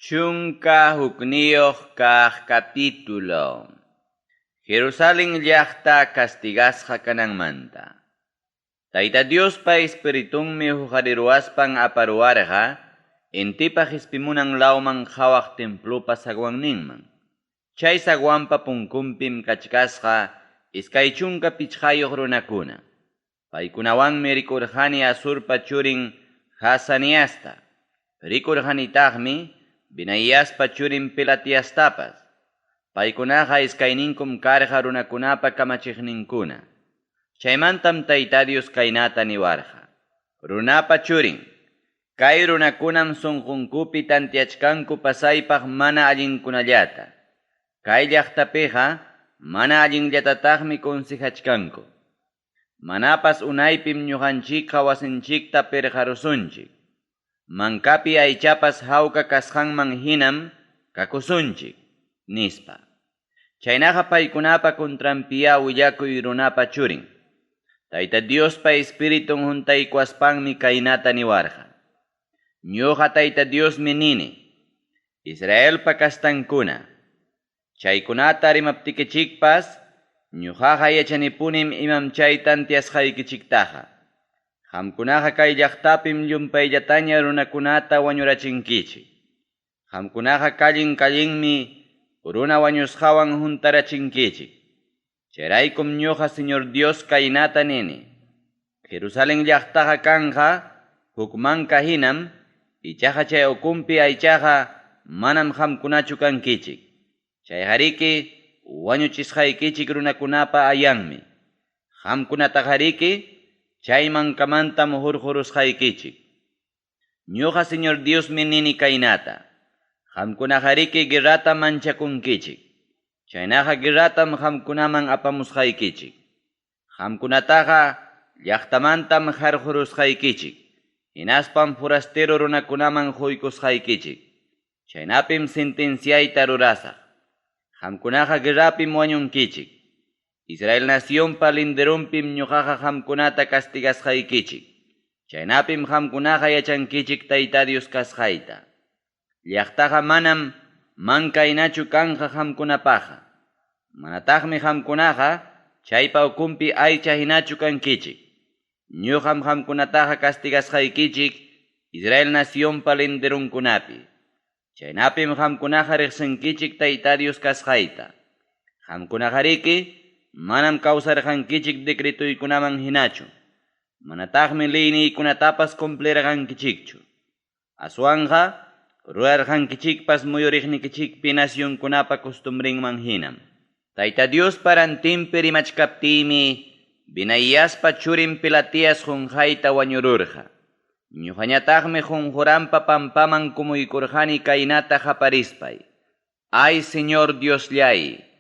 11 kaq capítulo. Jerusalén llaqta castigasqa kananmanta. Tayta Diospa Espiritunmi huqariruwaspan aparuwarqa intipa qispimunan lawman qawaq templopa zaguanninman. Chay zaguanpa punkunpim kachkasqa 25 runakuna. Paykunawanmi rikurqani Azurpa churin Jazaniasta. Rikurqanitaqmi Benaiaspa churin Pelatiastapas. Paykunaqa iskayninkum karqa runakunapa kamachiqninkuna. Chaymantam Tayta Dios kaynata niwarqa: Runapa churin, kay runakunam sunqunkupi tanteachkanku pasaypaq mana allinkunallata. Kay llaqtapiqa mana allinllatataqmi consejachkanku. Manapas unaypim ñuqanchikqa wasinchikta pirqarusunchik. Mankapi aychapas hawka kasqanman hinam kakusunchik, nispa. Chaynaqa paykunapa contranpiyá willakuy runapa churin. Tayta Diospa Espiritun huntaykuwaspanmi kaynata niwarqa: Ñuqa Tayta Diosmi nini, Israelpa kastankuna, chaykunata rimaptikichikpas, ñuqaqa yachanipunim imam chay tanteasqaykichiktaqa. Qamkunaqa kay llaqtapim llumpayllataña runakunata wañurachinkichik. Qamkunaqa kallin kallinmi runa wañusqawan huntarachinkichik. Chayraykum ñuqa Señor Dios kaynata nini: Jerusalén llaqtaqa kanqa huk manka hinam, ichaqa chay ukunpi aychaqa manam qamkunachu kankichik. Chayqariki wañuchisqaykichik runakunapa ayanmi. Qamkunataqariki chay mankamantam hurqurusqaykichik. Ñuqa Señor Diosmi nini kaynata: Qamkunaqariki guerrata manchakunkichik. Chaynaqa guerratam qamkunaman apamusqaykichik. Qamkunataqa llaqtamantam harqurusqaykichik. Hinaspam forastero runakunaman quykusqaykichik. Chaynapim sentenciayta rurasaq. Qamkunaqa guerrapim wañunkichik. Israel nacionpa linderonpim ñuqaqa qamkunata castigasqaykichik. Chaynapim qamkunaqa yachankichik Tayta Dios kasqayta. Llaqtaqa manam mankaynachu kanqa qamkunapaqqa. Manataqmi qamkunaqa chaypa ukunpi aycha hinachu kankichik. Ñuqam qamkunataqa castigasqaykichik Israel nacionpa linderunkunapi. Chaynapim qamkunaqa riqsinkichik Tayta Dios kasqayta. Qamkunaqariki manam kawsarqankichik decretuykunaman hinachu. Manataqmi leyniykunatapas cumplirqankichikchu. Aswanqa rurarqankichikpas muyuriqnikichikpi nacionkunapa costumbrinman hinam. Tayta Diospa rantinpi rimachkaptiymi Benaiaspa churin Pelatías qunqayta wañururqa. Ñuqañataqmi qunquranpa pampaman kumuykurqani kaynata qaparispay: Ay Señor Diosllay,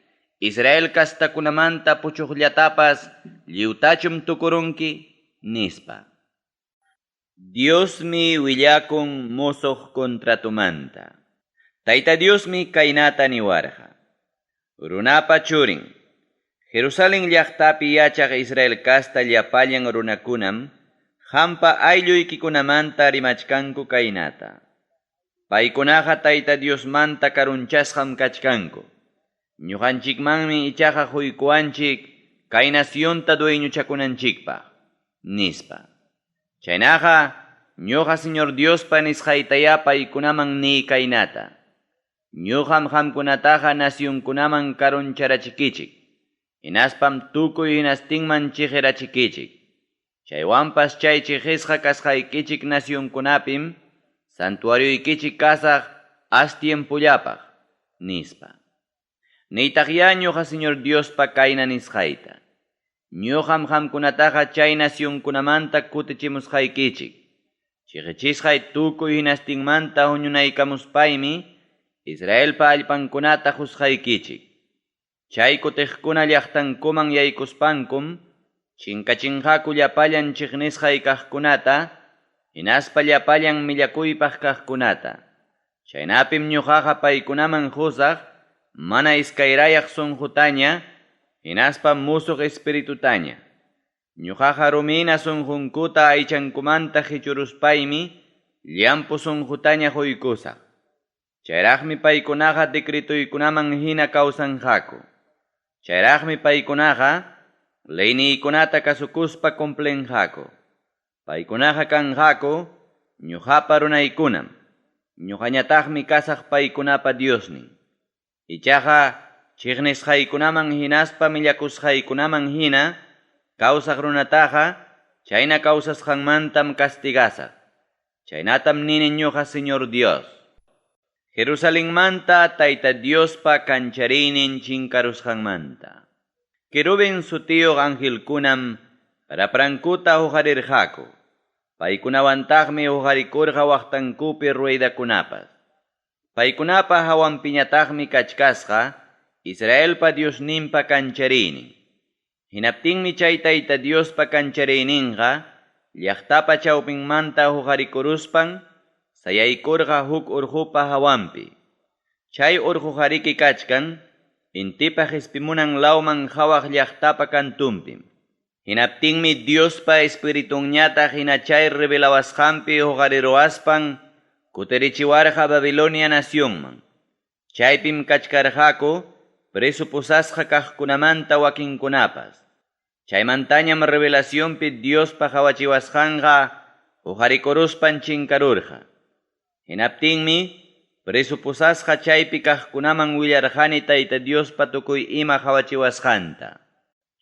Israel kastakunamanta puchuqllatapas lliwtachum tukurunki, nispa. Diosmi willakun musuq contratumanta. Tayta Diosmi kaynata niwarqa: Runapa churin, Jerusalén llaqtapi yachaq Israel kasta llapallan runakunam qampa aylluykikunamanta rimachkanku kaynata. Paykunaqa Tayta Diosmanta karunchasqam kachkanku. Ñuqanchikmanmi ichaqa quykuwanchik kay nacionta dueñochakunanchikpaq, nispa. Chaynaqa ñuqa Señor Diospa nisqaytayá paykunaman niy kaynata: Ñuqam qamkunataqa nacionkunaman karuncharachikichik. Hinaspam tukuy hinastinman chiqirachikichik. Chaywanpas chay chiqisqa kasqaykichik nacionkunapim santuarioykichik kasaq as tiempollapaq, nispa. Niytaqyá ñuqa Señor Diospa kayna nisqayta: Ñuqam qamkunataqa chay nacionkunamanta kutichimusqaykichik. Chiqichisqay tukuy hinastinmanta huñunaykamuspaymi Israelpa allpankunata qusqaykichik. Chay kutiqkuna llaqtankuman yaykuspankum chinkachinqaku llapallan chiqnisqay kaqkunata, hinaspa llapallan millakuypaq kaqkunata. Chaynapim ñuqaqa paykunaman qusaq mana iskayrayaq sunqutaña, hinaspa musuq espiritutaña. Ñuqaqa rumina sunqunkuta aychankumanta qichuruspaymi llampu sunqutaña quykusaq. Chayraqmi paykunaqa decretoykunaman hina kawsanqaku. Chayraqmi paykunaqa leyniykunata kasukuspa cumplinqaku. Paykunaqa kanqaku ñuqapa runaykunam. Ñuqañataqmi kasaq paykunapa Diosnin. Ichaqa chiqnisqaykunaman hinaspa millakusqaykunaman hina kawsaq runataqa chayna kawsasqanmantam castigasaq. Chaynatam nini ñuqa Señor Dios. Jerusalenmanta Tayta Diospa kanchariynin chinkarusqanmanta. Querubin sutiyuq angelkunam raprankuta huqarirqaku. Paykunawantaqmi huqarikurqa waqtankupi ruedakunapas. Paykunapa hawanpiñataqmi kachkasqa Israelpa Diosninpa kanchariynin. Hinaptinmi chay Tayta Diospa kanchariyninqa llaqtapa chawpinmanta huqarikuruspan sayaykurqa huk urqupa hawanpi. Chay urquqariki kachkan intipa qispimunan lawman qawaq llaqtapa kantunpim. Hinaptinmi Diospa espiritunñataq hina chay revelawasqanpi huqariruwaspan kutirichiwarqa Babilonia nacionman. Chaypim kachkarqaku preso pusasqa kaqkunamanta wakinkunapas. Chaymantañam revelacionpi Diospa qawachiwasqanqa huqarikuruspan chinkarurqa. Hinaptinmi preso pusasqa chaypi kaqkunaman willarqani Tayta Diospa tukuy ima qawachiwasqanta.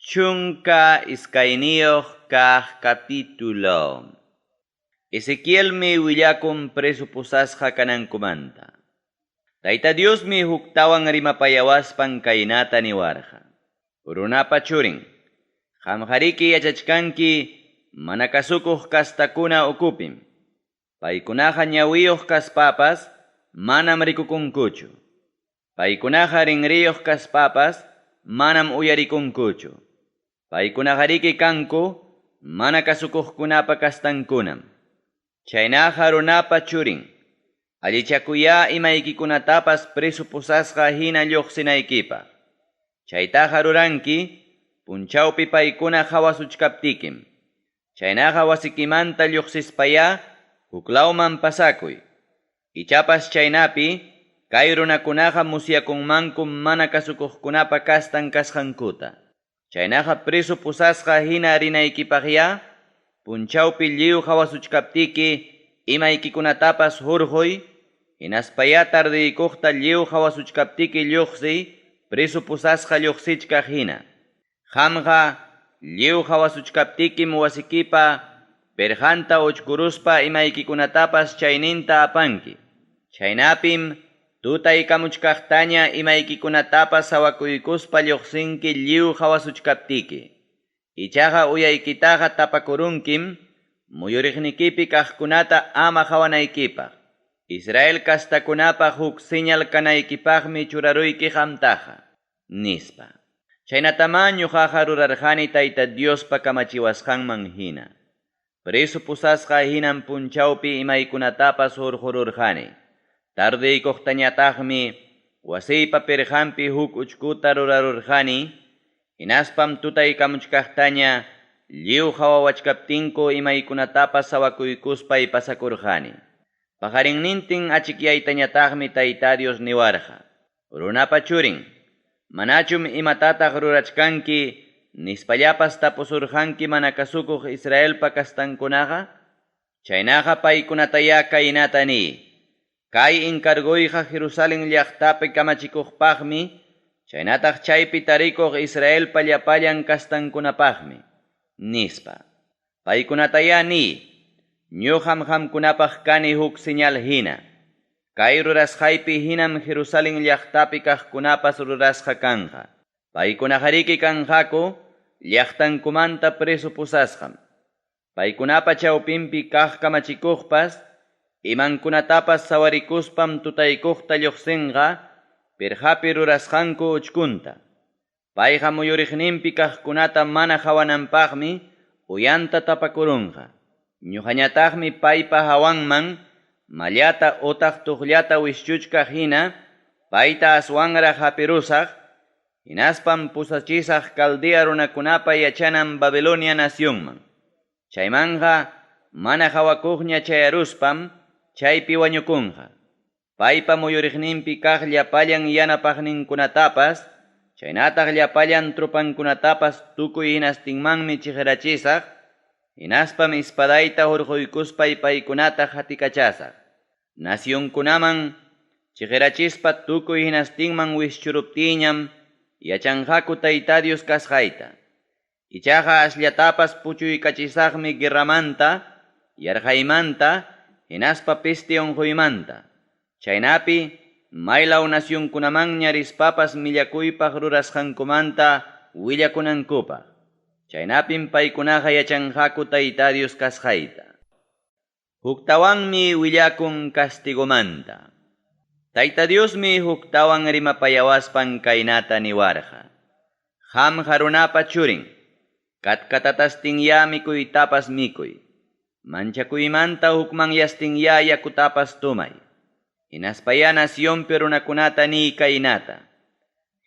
12 kaq capítulo. Ezequielmi willakun preso pusasqa kanankumanta. Tayta Diosmi huktawan rimapayawaspan kaynata niwarqa. Runapa churin, qamqariki yachachkanki mana kasukuq kastakuna ukupim. Paykunaqa ñawiyuq kaspapas manam rikukunkuchu. Paykunaqa rinriyuq kaspapas manam uyarikunkuchu. Paykunaqariki kanku mana kasukuqkunapa kastankunam. Chaynaqa runapa churin, allichakuyá imaykikunatapas preso pusasqa hina lluqsinaykipaq. Chaytaqa ruranki punchawpi paykuna qawasuchkaptikim. Chaynaqa wasikimanta lluqsispayá huklawman pasakuy. Ichapas chaynapi kay runakunaqa musyakunmanku mana kasukuqkunapa kastan kasqankuta. Chaynaqa preso pusasqa hina rinaykipaqyá punchawpi lliw qawasuchkaptiki imaykikunatapas hurquy, hinaspayá tardeykuqta lliw qawasuchkaptiki lluqsiy preso pusasqa lluqsichkaq hina. Qamqa lliw qawasuchkaptikim wasikipa pirqanta uchkuruspa imaykikunatapas chayninta apanki. Chaynapim tutaykamuchkaqtaña imaykikunatapas sawakuykuspa lluqsinki lliw qawasuchkaptiki. Ichaqa uyaykitaqa tapakurunkim muyuriqnikipi kaqkunata ama qawanaykipaq. Israel kastakunapaq huk señal kanaykipaqmi churaruyki qamtaqa, nispa. Chaynatamá ñuqaqa rurarqani Tayta Diospa kamachiwasqanman hina. Preso pusasqa hinam punchawpi imaykunatapas hurqururqani. Tardeykuqtañataqmi wasiypa pirqanpi huk uchkuta rurarurqani, hinaspam tutaykamuchkaqtaña lliw qawawachkaptinku imaykunatapas sawakuykuspay pasakurqani. Paqarinnintin achikyaytañataqmi Tayta Dios niwarqa. Runapa churin, manachum imatataq rurachkanki nispallapas tapusurqanki mana kasukuq Israelpa kastankunaqa? Chaynaqa paykunatayá kaynata niy. Kay encargoyqa Jerusalén llaqtapi kamachikuqpaqmi, chaynataq chaypi tarikuq Israelpa llapallan kastankunapaqmi, nispa. Paykunatayá niy, ñuqam qamkunapaq kani huk señal hina. Kay rurasqaypi hinam Jerusalén llaqtapi kaqkunapas rurasqa kanqa. Paykunaqariki kanqaku llaqtankumanta preso pusasqam. Paykunapa chawpinpi kaq kamachikuqpas imankunatapas sawarikuspam tutaykuqta lluqsinqa pirqapi rurasqanku uchkunta. Payqa muyuriqninpi kaqkunata mana qawananpaqmi uyanta tapakurunqa. Ñuqañataqmi paypa hawanman mallata utaq tuqllata wischuchkaq hina payta aswanraq hapirusaq, hinaspam pusachisaq Caldea runakunapa yachanan Babilonia nacionman. Chaymanqa mana qawakuqña chayaruspam chaypi wañukunqa. paypa muyuriqninpi kaq llapallan yanapaqninkunatapas chaynataq llapallan tropankunatapas tukuy hinastinmanmi cheqerachisaq, hinaspam espadayta hurquykuspay paykunata qatikachasaq. Nacionkunaman cheqerachispa tukuy hinastinman wischuruptiyñam yachanqaku Tayta Dios kasqayta. Ichaqa asllatapas puchuykachisaqmi guerramanta, yarqaymanta, hinaspa peste unquymanta. Chaynapi maylaw nacionkunamanña rispapas millakuypaq rurasqankumanta willakunankupaq. Chaynapim paykunaqa yachanqaku Tayta Dios kasqayta. Huktawanmi willakun castigomanta. Tayta Diosmi huktawan rimapayawaspan kaynata niwarqa: Qamqa runapa churin, katkatatastinyá mikuytapas mikuy. Manchakuymanta hukmanyastinyá yakutapas tomay. Hinaspayá nacionpi runakunata niy kaynata: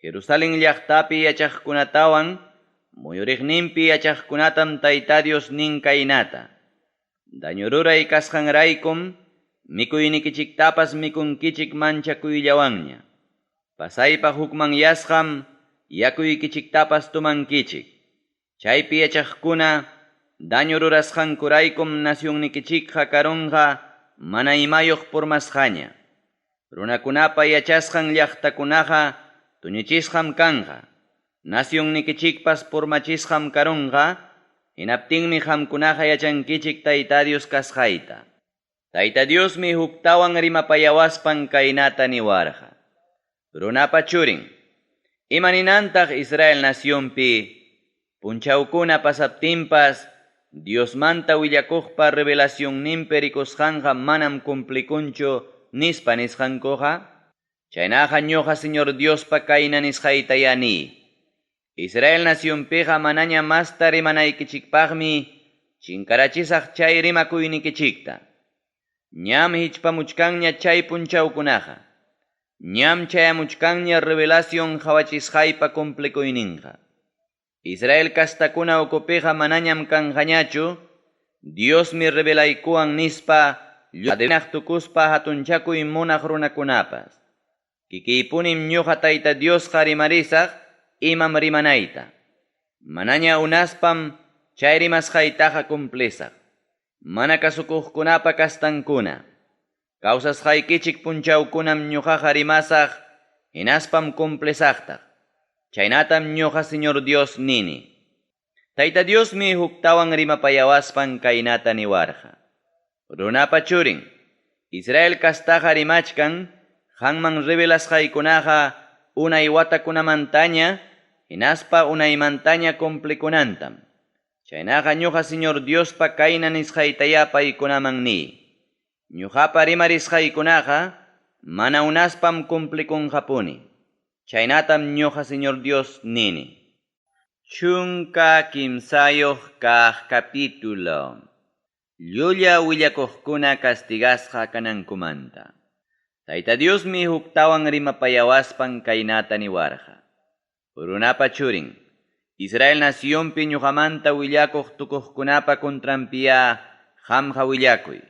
Jerusalén llaqtapi yachaqkunatawan muyuriqninpi yachaqkunatam Tayta Dios nin kaynata: Daño ruray kasqanraykum mikuynikichiktapas mikunkichik manchakuyllawanña. Pasaypaq hukmanyasqam yakuykichiktapas tomankichik. Chaypi yachaqkuna daño rurasqankuraykum nacionnikichikqa karunqa mana imayuq purmasqaña. Runakunapa yachasqan llaqtakunaqa tuñichisqam kanqa. Nacionnikichikpas purmachisqam karunqa, hinaptinmi qamkunaqa yachankichik Tayta Dios kasqayta. Tayta Diosmi huktawan rimapayawaspan kaynata niwarqa: Runapa churin, imaninantaq Israel nacionpi punchawkuna pasaptinpas Diosmanta willakuqpa revelacionninpi rikusqanqa manam cumplikunchu nispa nisqankuqa? Chaynaqa ñuqa Señor Diospa kayna nisqaytayá niy: Israel nacionpiqa manaña masta rimanaykichikpaqmi chinkarachisaq chay rimakuynikichikta. Ñam hichpamuchkanña chay punchawkunaqa. Ñam chayamuchkanña revelación qawachisqaypa cumplikuyninqa. Israel kastakuna ukupiqa manañam kanqañachu, Diosmi revelaykuwan nispa llullakuq tukuspa hatunchakuy munaq runakunapas. Kikiypunim ñuqa Tayta Diosqa rimarisaq imam rimanayta. Manaña unaspam chay rimasqaytaqa cumplisaq. Mana kasukuqkunapa kastankuna. Kawsasqaykichik punchawkunam ñuqaqa rimasaq, hinaspam cumplisaqtaq. Chaynatam ñuqa Señor Dios nini. Tayta Diosmi huktawan rimapayawaspan kaynata niwarqa: Runapa churin, Israel kastaqa rimachkan, qanman revelasqaykunaqa unay watakunamantaña, hinaspa unaymantaña cumplikunantam. Chaynaqa ñuqa Señor Diospa kayna nisqaytayá paykunaman niy: Ñuqapa rimarisqaykunaqa mana unaspam cumplikunqapuni. Chaynatam ñuqa Señor Dios nini. 13 kaq capítulo. Llulla willakuqkuna castigasqa kanankumanta. Tayta Diosmi huktawan rimapayawaspan kaynata niwarqa: Runapa churin, Israel nacionpi ñuqamanta willakuq tukuqkunapa contranpiyá qamqa willakuy.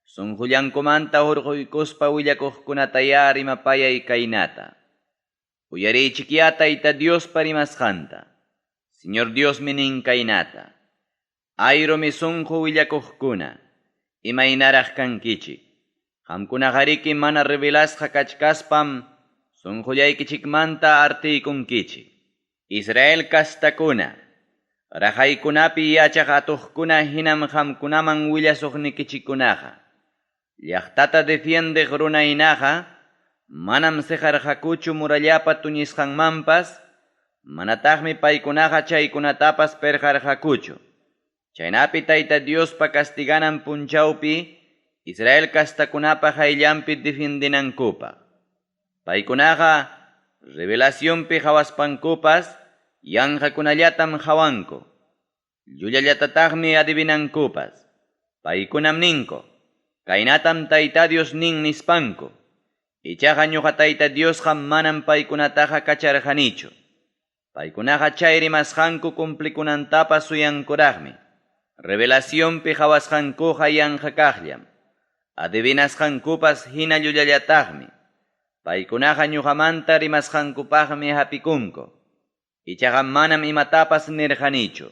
Sunqullankumanta hurquykuspa willakuqkunatayá rimapayay kaynata: Uyariychikyá Tayta Diospa rimasqanta. Señor Diosmi nin kaynata: Ay rumi sunqu willakuqkuna, imaynaraq kankichik. Qamkunaqariki mana revelasqa kachkaspam sunqullaykichikmanta artiykunkichik. Israel kastakuna, raqaykunapi yachaq atuqkuna hinam qamkunaman willasuqnikichikkunaqa. Llaqtata defiendeq runa hinaqa manam siqarqakuchu murallapa tuñisqanmanpas, manataqmi paykunaqa chaykunatapas perqarqakuchu. Chaynapi Tayta Diospa castiganan punchawpi Israel kastakunapa qayllanpi defiendinankupaq. Paykunaqa revelacionpi qawaspankupas yanqakunallatam qawanku. Llullallatataqmi adivinankupas. Paykunam ninku, kaynatam Tayta Dios nin nispanku. Ichaqa ñuqa Tayta Diosqa manam paykunataqa kacharqanichu. Paykunaqa chay rimasqanku cumplikunantapas suyankuraqmi. Revelacionpi qawasqankuqa yanqa kaqllam. Adivinasqankupas hina llullallataqmi. Paykunaqa ñuqamanta rimasqankupaqmi hapikunku. Ichaqa manam imatapas nirqanichu.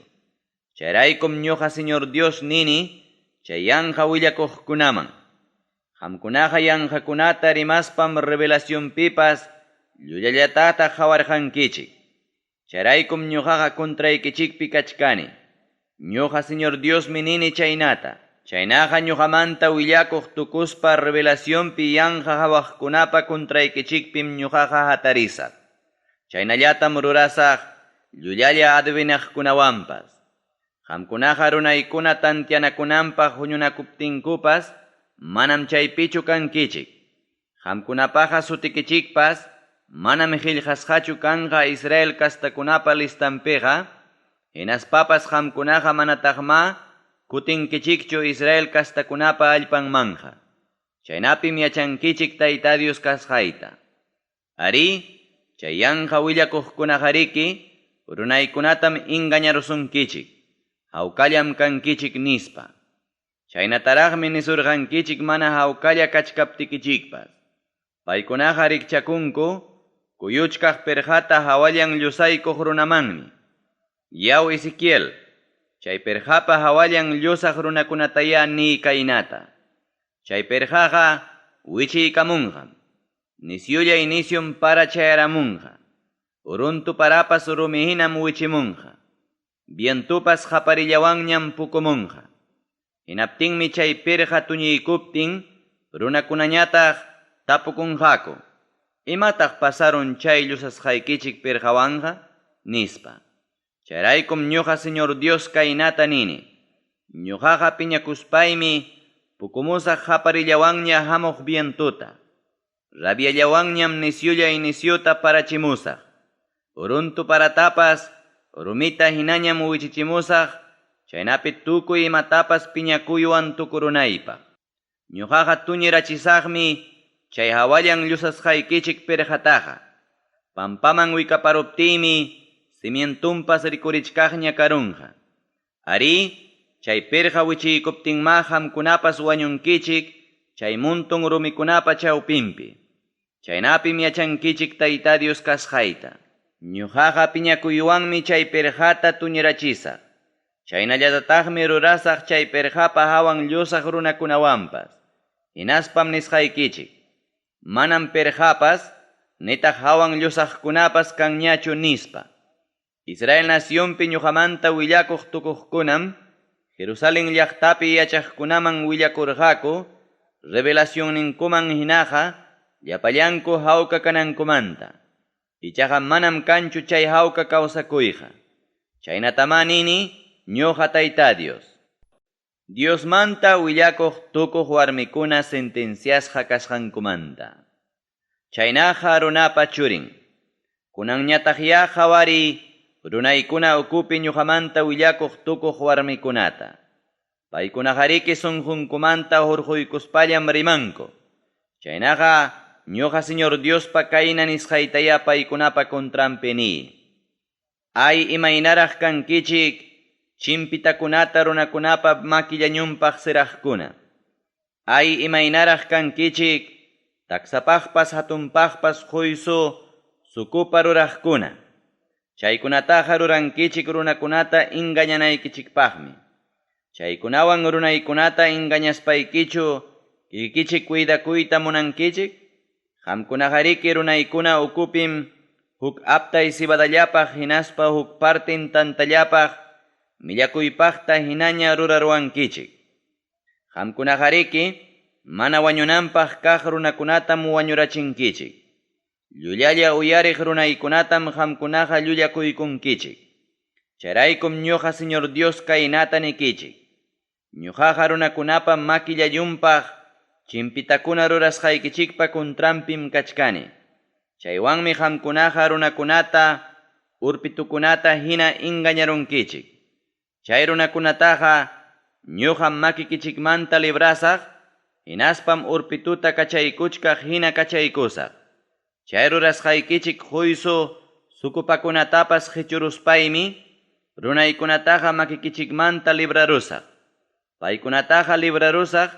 Chayraykum ñuqa Señor Dios nini chay yanqa willakuqkunaman. Qamkunaqa yanqakunata rimaspam revelacionpipas llullallatataq qawarqankichik. Chayraykum ñuqaqa contraykichikpi kachkani. Ñuqa Señor Diosmi nini chaynata. Chaynaqa ñuqamanta willakuq tukuspa revelacionpi yanqa qawaqkunapa contraykichikpim ñuqaqa hatarisaq. Chaynallatam rurasaq llullalla adivinaqkunawanpas. Qamkunaqa runaykuna tanteanakunanpaq huñunakuptinkupas manam chaypichu kankichik. Qamkunapaqa sutikichikpas manam qellqasqachu kanqa Israel castakunapa listanpiqa, hinaspapas qamkunaqa manataqmá kutinkichikchu Israel castakunapa allpanmanqa. Chaynapim yachankichik Tayta Dios kasqayta. Arí, chay yanqa willakuqkunaqariki runaykunatam engañarusunkichik, hawkallam kankichik nispa. Chaynataraqmi nisurqankichik mana hawkalla kachkaptikichikpas. Paykunaqa rikchakunku kuyuchkaq perqata hawallan llusaykuq runamanmi. Yaw Ezequiel, chay perqapa hawallan llusaq runakunatayá niy kaynata. Chay perqaqa wichiykamunqam. Nisyulla inisyum para chayaramunqa. Uruntu parapas rumi hinam wichimunqa. Vientopas qaparillawanñam pukumunqa. Hinaptinmi chay pirqa tuñiykuptin runakunañataq tapukunqaku, Imataq pasarun chay llusasqaykichik pirqawanqa? nispa. Chayraykum ñuqa Señor Dios kaynata nini, Ñuqaqa piñakuspaymi pukumusaq qaparillawanña hamuq vientota. Rabiallawanñam nisyulla inisyuta parachimusaq. Uruntu paratapas rumita hinañam wichichimusaq, chaynapi tukuy imatapas piñakuywan tukurunaypaq. Ñuqaqa tuñirachisaqmi chay hawallan llusasqaykichik pirqataqa. Pampaman wikaparuptiymi cimientunpas rikurichkaqña karunqa. Arí, chay pirqa wichiykuptinmá qamkunapas wañunkichik chay muntun rumikunapa chawpinpi. Chaynapim yachankichik Tayta Dios kasqayta. Ñuqaqa piñakuywanmi chay pirqata tuñirachisaq. Chaynallatataqmi rurasaq chay pirqapa hawan llusaq runakunawanpas. Hinaspam nisqaykichik, Manam pirqapas nitaq hawan llusaqkunapas kanñachu nispa. Israel nacionpi ñuqamanta willakuq tukuqkunam Jerusalén llaqtapi yachaqkunaman willakurqaku revelacionninkuman hinaqa llapallanku hawka kanankumanta. Ichaqa manam kanchu chay hawka kawsakuyqa. Chaynatamá nini ñuqa Tayta Dios. Diosmanta willakuq tukuq warmikuna sentenciasqa kasqankumanta. Chaynaqa runapa churin, kunanñataqyá qawariy runaykuna ukupi ñuqamanta willakuq tukuq warmikunata. Paykunaqariki sunqunkumanta hurquykuspallam rimanku. Chaynaqa ñuqa Señor Diospa kayna nisqaytayá paykunapa contranpi niy. Ay, imaynaraq kankichik chimpitakunata runakunapa makillañunpaq siraqkuna. Ay, imaynaraq kankichik taksapaqpas hatunpaqpas quysu sukupa ruraqkuna. Chaykunataqa rurankichik runakunata engañanaykichikpaqmi. Chaykunawan runaykunata engañaspaykichu kikikichik cuidakuyta munankichik? Qamkunaqariki runaykuna ukupim huk aptay cebadallapaq hinaspa huk parten tantallapaq millakuypaqta hinaña ruraruwankichik. Qamkunaqariki mana wañunanpaq kaq runakunatam wañurachinkichik. Llullalla uyariq runaykunatam qamkunaqa llullakuykunkichik. Chayraykum ñuqa Señor Dios kaynata nikichik. Ñuqaqa runakunapa makillayunpaq chimpitakuna rurasqaykichikpa contranpim kachkani. Chaywanmi qamkunaqa runakunata urpitukunata hina engañarunkichik. Chay runakunataqa ñuqam makikichikmanta librasaq, hinaspam urpituta kachaykuchkaq hina kachaykusaq. Chay rurasqaykichik quysu sukupakunatapas qichuruspaymi runaykunataqa makikichikmanta librarusaq. Paykunataqa librarusaq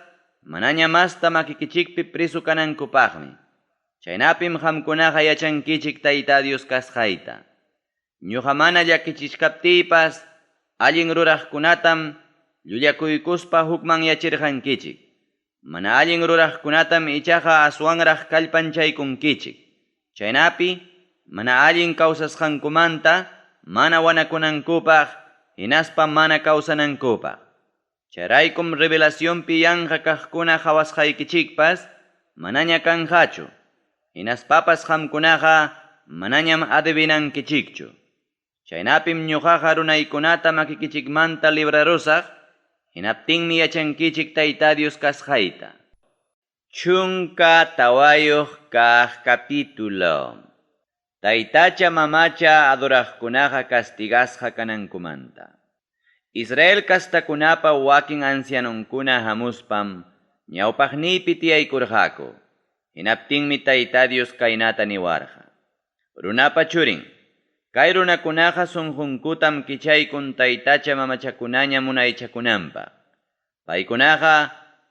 manaña masta makikichikpi preso kanankupaqmi. Chaynapim qamkunaqa yachankichik Tayta Dios kasqayta. Ñuqa mana llakichichkaptiypas allin ruraqkunatam llullakuykuspa hukmanyachirqankichik. Mana allin ruraqkunatam ichaqa aswanraq kallpanchaykunkichik. Chaynapi mana allin kawsasqankumanta mana wanakunankupaq hinaspa mana kawsanankupaq. Chayraykum revelacionpi yanqa kaqkuna qawasqaykichikpas manaña kanqachu. Hinaspapas qamkunaqa manañam adivinankichikchu. Chaynapim ñuqaqa runaykunata makikichikmanta librarusaq, hinaptinmi yachankichik Tayta Dios kasqayta. 14 kaq capítulo. Taytacha mamacha adoraqkunaqa castigasqa kanankumanta. Israel kastakunapa wakin ancianonkuna hamuspam ñawpaqniypi tiyaykurqaku. Hinaptinmi Tayta Dios kaynata niwarqa. Runapa churin, kay runakunaqa sunqunkutam kichaykun taytacha mamachakunaña munaychakunanpaq. Paykunaqa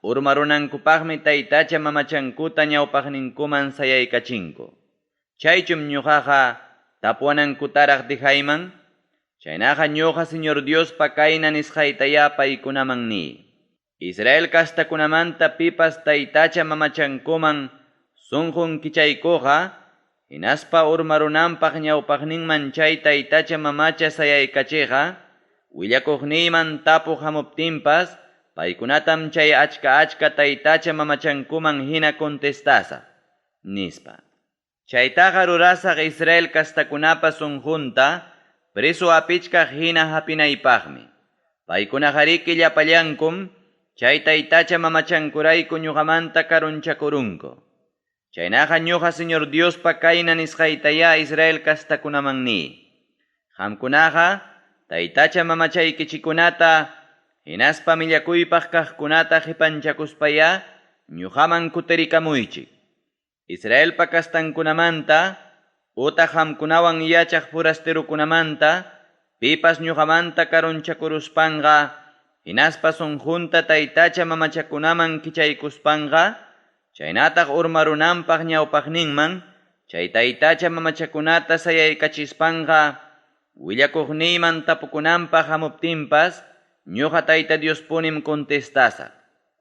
urmarunankupaqmi taytacha mamachankuta ñawpaqninkuman sayaykachinku. Chaychum ñuqaqa tapuwanankutaraq dejayman, chaynaqa ñuqa Señor Diospa kayna nisqaytayá paykunaman niy. Israel kastakunamanta pipas taytacha mamachankuman sunqun kichaykuqa, hinaspa urmarunanpaq ñawpaqninman chay taytacha mamacha sayaykachiqa, willakuqniyman tapuq hamuptinpas, paykunatam chay achka achka taytacha mamachankuman hina contestasaq, nispa. Chaytaqa rurasaq Israel kastakunapa sunqunta preso apichkaq hina hapinaypaqmi. Paykunaqariki llapallankum chay taytacha mamachankurayku ñuqamanta karunchakurunku. Chaynaqa ñuqa Señor Diospa kayna nisqaytayá Israel kastakunaman niy. Qamkunaqa taytacha mamachaykichikunata hinaspa millakuypaq kaqkunata qipanchakuspayá ñuqaman kutirikamuychik. Israelpa kastankunamanta utaq qamkunawan yachaq forasterokunamanta pipas ñuqamanta karunchakuruspanqa hinaspa sunqunta taytacha mamachakunaman kichaykuspanqa chaynataq urmarunanpaq ñawpaqninman chay taytacha mamachakunata sayaykachispanqa willakuqniyman tapukunanpaq hamuptinpas ñuqa Tayta Diospunim contestasaq.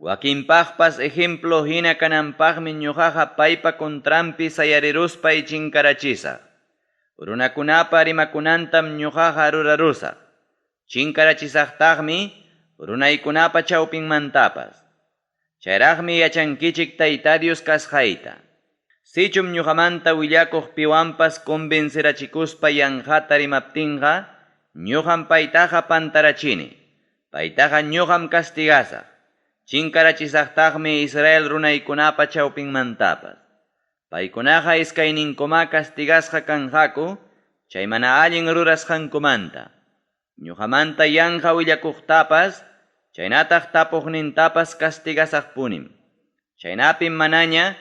Wakinpaqpas ejemplo hina kananpaqmi ñuqaqa paypa contranpi sayariruspay chinkarachisaq. Runakunapa rimakunantam ñuqaqa rurarusaq. Chinkarachisaqtaqmi runaykunapa chawpinmantapas. Chayraqmi yachankichik Tayta Dios kasqayta. Sichum ñuqamanta willakuq piwanpas convencerachikuspa yanqata rimaptinqa, ñuqam paytaqa pantarachini. Paytaqa ñuqam castigasaq. Chinkarachisaqtaqmi Israel runaykunapa chawpinmantapas. Paykunaqa iskayninkuma castigasqa kanqaku, chay mana allin rurasqankumanta. Ñuqamanta yanqa willakuqtapas, chaynataq tapuqnintapas castigasaqpunim. Chaynapim manaña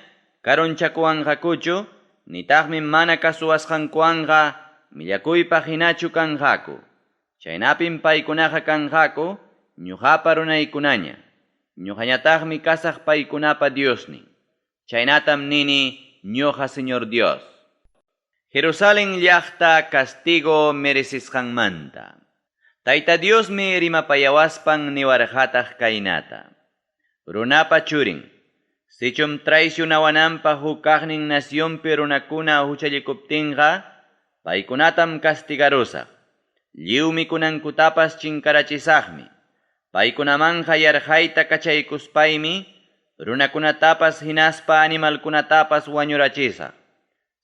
karunchakuwanqakuchu, nitaqmi mana kasuwasqankuwanqa millakuypaq hinachu kanqaku. Chaynapim paykunaqa kanqaku, ñuqapa runaykunaña. Ñuqañataqmi kasaq paykunapa Diosnin. Chaynatam nini ñuqa Señor Dios. Jerusalén llaqta castigo merecisqanmanta. Tayta Diosmi rimapayawaspan niwarqataq kaynata. Runapa churin, sichum traicionawananpaq huk kaqnin nacionpi runakuna huchallikuptinqa, paykunatam castigarusaq. Lliw mikunankutapas chinkarachisaqmi. Paykunamanqa yarqayta kachaykuspaymi, runakunatapas hinaspa animalkunatapas wañurachisaq.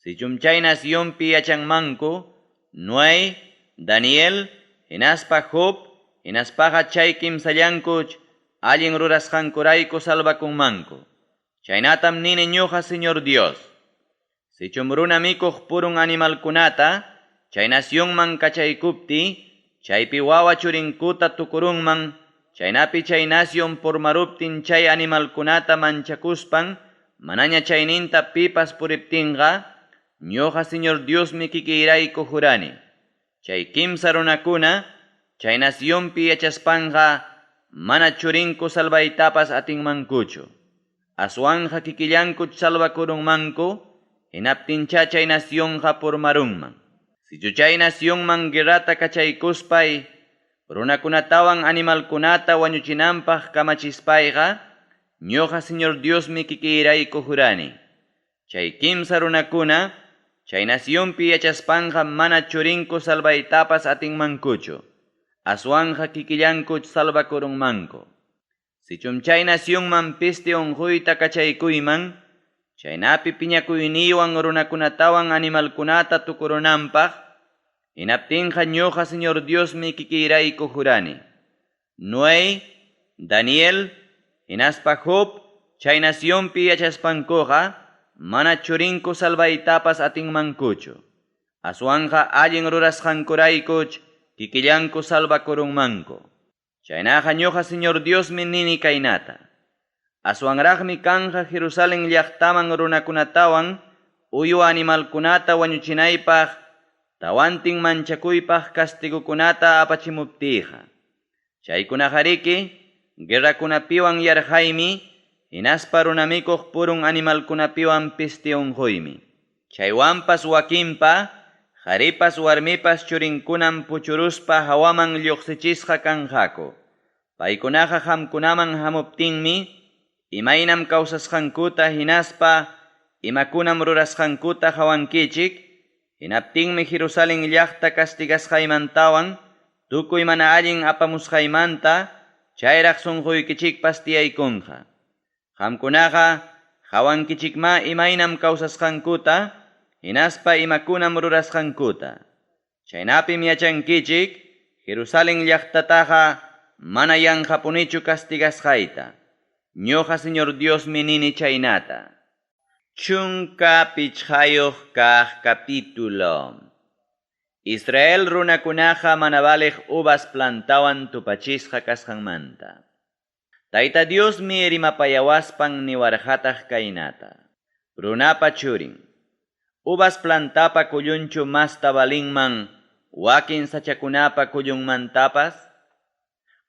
Sichum chay nacionpi yachanmanku, Noé, Daniel, hinaspa Job, hinaspaqa chay kimsallankuch, allin rurasqankurayku salvakunmanku. Chaynatam nini ñuqa Señor Dios. Sichum runa mikuq purun animalkunata, chay nacionman kachaykupti, chaypi wawa churinkuta tukurunman, chaynapi chay nación purmaruptin chay animalkunata manchakuspan, manaña chayninta pipas puriptinqa, ñuqa Señor Diosmi kikiyrayku jurani. Chay kimsa runakuna, chay nacionpi yachaspanqa, mana churinku salvaytapas atinmankuchu. Aswanqa kikillankuch salvakurunmanku, hinaptinchá chay nacionqa purmarunman. Sichu chay nacionman guerrata kachaykuspay, runakunatawan animalkunata wañuchinanpaq kamachispayqa, ñuqa Señor Diosmi kikiyrayku jurani. Chay kimsa runakuna, chay nacionpi yachaspanqa mana churinku salvaytapas atinmankuchu. Aswanqa kikillankuch salvakurunmanku. Sichum chay nacionman peste unquyta kachaykuyman, chaynapi piñakuyniywan runakunatawan animalkunata tukurunanpaq, hinaptinqa ñuqa Señor Diosmi kikiyrayku jurani. Noé, Daniel, hinaspa Job, chay nacionpi yachaspankuqa, mana churinku salvaytapas atinmankuchu. Aswanqa allin rurasqankuraykuch kikillanku salvakurunmanku. Chaynaqa ñuqa Señor Diosmi nini kaynata. Aswanraqmi kanja Jerusalén llaqtaman runakunatawan uywa animalkunata wañuchinaypaq tawantin manchakuypaq castigukunata apachimuptiyqa. Chaykunaqariki guerrakunapiwan yarqaymi, hinaspa runamikuq purun animalkunapiwan peste unquymi. Chaywanpas wakinpa, qharipas warmipas churinkunam puchuruspa hawaman lluqsichisqa kanqaku. Paykunaqa qamkunaman hamuptinmi, imaynam kawsasqankuta hinaspa imakunam rurasqankuta qawankichik, hinaptinmi Jerusalén llaqta castigasqaymantawan tukuy mana allin apamusqaymanta chayraq sunquykichikpas tiyaykunqa. Qamkunaqa qawankichikma imaynam kawsasqankuta, hinaspa imakunam rurasqankuta. Chaynapim yachankichik, Jerusalén llaqtataqa mana yanqapunichu castigasqayta. Ñuqa Señor Diosmi nini chaynata. 15 kaq capítulo. Israel runakunaqa mana valiq uvas plantawan tupachisqa kasqanmanta. Tayta Diosmi rimapayawaspan niwarqataq kaynata. Runapa churin. Uvas plantapa kullunchu masta valinman wakin sachakunapa kullunmantapas?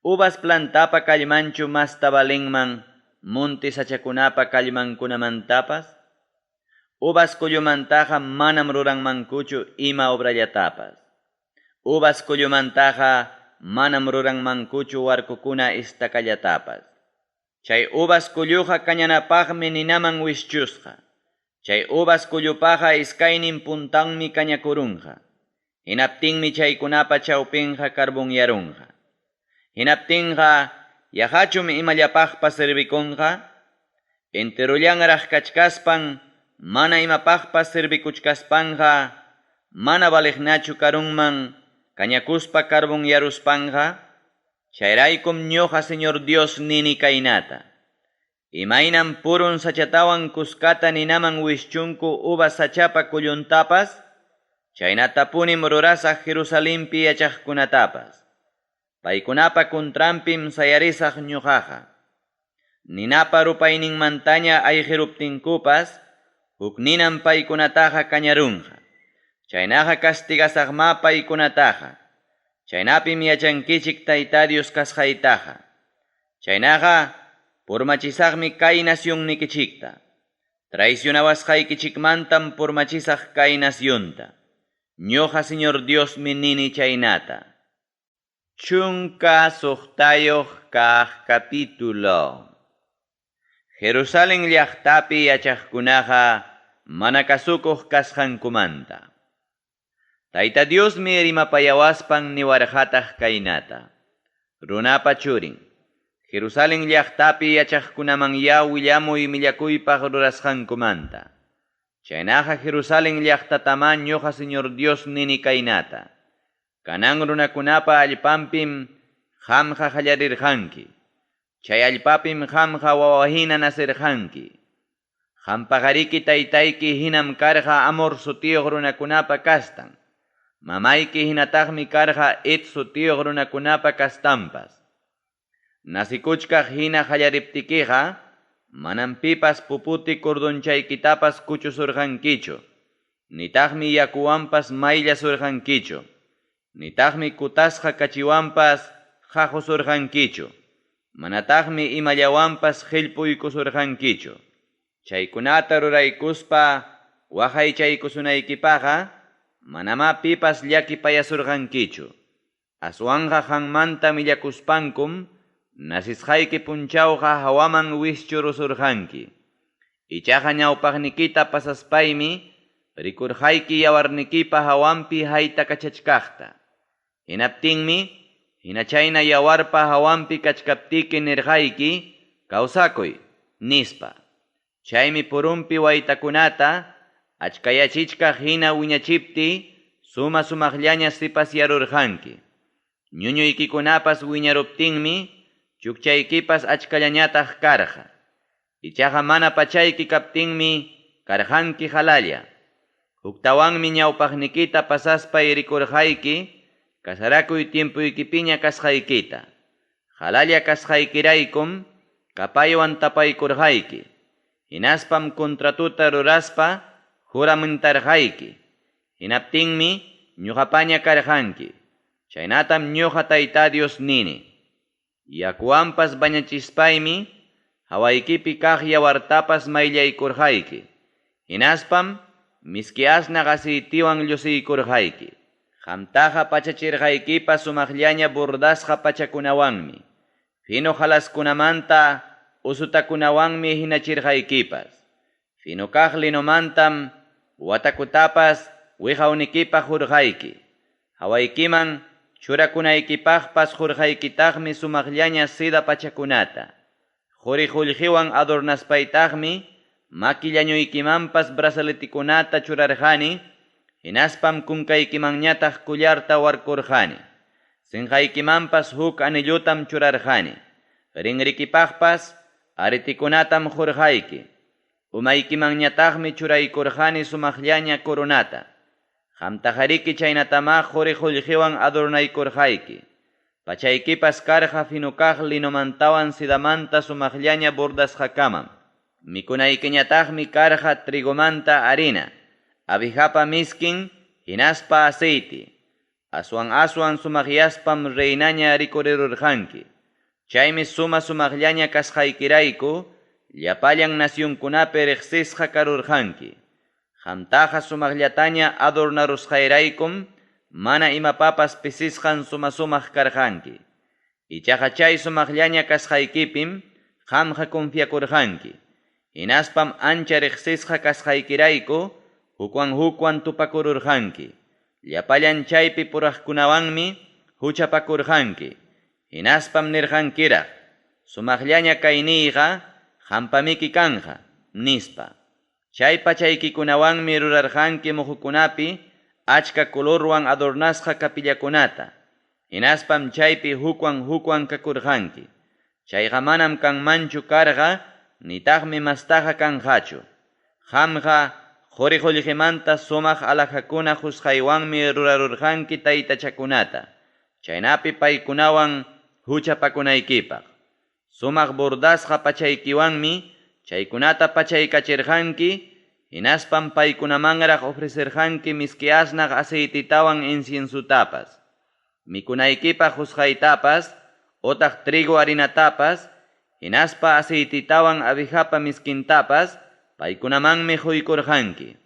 Uvas plantapa kallmanchu masta valinman monte sachakunapa kallmankunamantapas? Uvas kullumantaqa manam ruranmankuchu ima obrallatapas. Uvas kullumantaqa manam ruranmankuchu warkukuna istakallatapas. Chay uvas kulluqa kañanapaqmi ninaman wischusqa. Chay uvas kullupaqa iskaynin puntanmi kañakurunqa. Hinaptinmi chaykunapa chawpinqa carbonyarunqa. Hinaptinqa yaqachum imallapaqpas servikunqa? Enterullanraq kachkaspan mana imapaqpas servikuchkaspanqa mana valiqnachu karunman kañakuspa carbonyaruspanqa? Chayraykum ñuqa Señor Dios nini kaynata. Imaynam purun sachatawan kuskata ninaman wischunku uvas sachapa kulluntapas, chaynatapunim rurasaq Jerusalenpi yachaqkunatapas. Paykunapa contranpim sayarisaq ñuqaqa. Ninapa rupayninmantaña ayqiruptinkupas, huk ninam paykunataqa kañarunqa. Chaynaqa castigasaqma paykunataqa. Chaynapim yachankichik Tayta Dios kasqaytaqa. Chaynaqa purmachisaqmi kay nacionnikichikta. Traicionawasqaykichikmantam purmachisaq kay nacionta. Ñuqa Señor Diosmi nini chaynata. 16 kaq capítulo. Jerusalén llaqtapi yachaqkunaqa mana kasukuq kasqankumanta. Tayta Diosmi rimapayawaspan niwarqataq kaynata. Runapa churin. Jerusalén llaqtapi yachaqkunaman ya willamuy millakuypaq rurasqankumanta. Chaynaqa Jerusalén llaqtatama ñuqa Señor Dios nini kaynata. Kanan runakunapa allpanpim qamqa qallarirqanki. Chay allpapim qamqa wawahina nasirqanki. Qampaqariki taytayki hinam karqa Amor sutiyuq runakunapa kastan. Mamayki hinataqmi karqa Het sutiyuq runakunapa kastanpas. Nasikuchkaq hina qallariptikiqa, manam pipas puputi cordonchaykitapas kuchusurqankichu. Nitaqmi yakuwanpas mayllasurqankichu. Nitaqmi kutasqa kachiwanpas qaqusurqankichu. Manataqmi imallawanpas qellpuykusurqankichu. Chaykunata ruraykuspa waqaychaykusunaykipaqqa manamá pipas llakipayasurqankichu. Aswanqa qanmanta millakuspankum nacesqayki punchawqa hawaman wischurusurqanki. Ichaqa ñawpaqnikita pasaspaymi rikurqayki yawarnikipa hawanpi haytakachachkaqta. Hinaptinmi, hina chayna yawarpa hawanpi kachkaptiki nirqayki, kawsakuy, nispa. Chaymi purunpi waytakunata achkayachichkaq hina wiñachiptiy suma sumaqllaña sipasyarurqanki. Ñuñuykikunapas wiñaruptinmi chukchaykipas achkallañataq karqa. Ichaqa mana pachayki kaptinmi karqanki qalalla. Huktawanmi ñawpaqnikita pasaspay rikurqayki casarakuy tiempuykipiña kasqaykita. Qalalla kasqaykiraykum kapaywan tapaykurqayki. Hinaspam contratuta ruraspa juramentarqayki. Hinaptinmi ñuqapaña karqanki. Chaynatam ñuqa Tayta Dios nini. Yakuwanpas bañachispaymi hawaykipi kaq yawartapas mayllaykurqayki. Hinaspam miski asnaq aceitiwan llusiykurqayki. Qamtaqa pachachirqaykipas sumaqllaña bordasqa pachakunawanmi. Fino halaskunamanta usutakunawanmi hinachirqaykipas. Fino kaq linomantam watakutapas wiqawnikipaq hurqayki. Hawaykiman churakunaykipaqpas hurqaykitaqmi sumaqllaña seda pachakunata. Quri qullqiwan adornaspaytaqmi maki llañuykimanpas brazaletikunata churarqani, hinaspam kunkaykimanñataq collarta warkurqani. Sinqaykimanpas huk anillutam churarqani. Rinrikipaqpas aretikunatam hurqayki. Umaykimanñataqmi churaykurqani sumaqllaña coronata. Qamtaqariki chaynatamá quri qullqiwan adornaykurqayki. Pachaykipas karqa fino kaq linomantawan sedamanta sumaqllaña bordasqakamam. Mikunaykiñataqmi karqa trigomanta harina, abijapa miskin, hinaspa aceite. Aswan aswan sumaqyaspam reinaña rikurirurqanki. Chaymi suma sumaqllaña kasqaykirayku, llapallan nacionkunapi riqsisqa karurqanki. Qamtaqa sumaqllataña adornarusqayraykum, mana imapapas pisisqan suma sumaq karqanki. Ichaqa chay sumaqllaña kasqaykipim qamqa confiakurqanki. Hinaspam ancha riqsisqa kasqaykirayku hukwan hukwan tupakururqanki. Llapallan chaypi puraqkunawanmi huchapakurqanki. Hinaspam nirqankiraq, sumaqllaña kayniyqa qampamiki kanqa, nispa. Chay pachaykikunawanmi rurarqanki muhukunapi achka colorwan adornasqa kapillakunata. Hinaspam chaypi hukwan hukwan kakurqanki. Chayqa manam kanmanchu karqa, nitaqmi mastaqa kanqachu. Qamqa quri qullqimanta sumaq alhajakuna qusqaywanmi rurarurqanki taytachakunata. Chaynapi paykunawan huchapakunaykipaq. Sumaq bordasqa pachaykiwanmi chaykunata pachaykachirqanki, hinaspam paykunamanraq ofrecerqanki miski asnaq aceititawan inciensutapas. Mikunaykipaq qusqaytapas, otaq trigo harinatapas, hinaspa aceititawan abijapa miskintapas, paykunamanmi quykurqanki.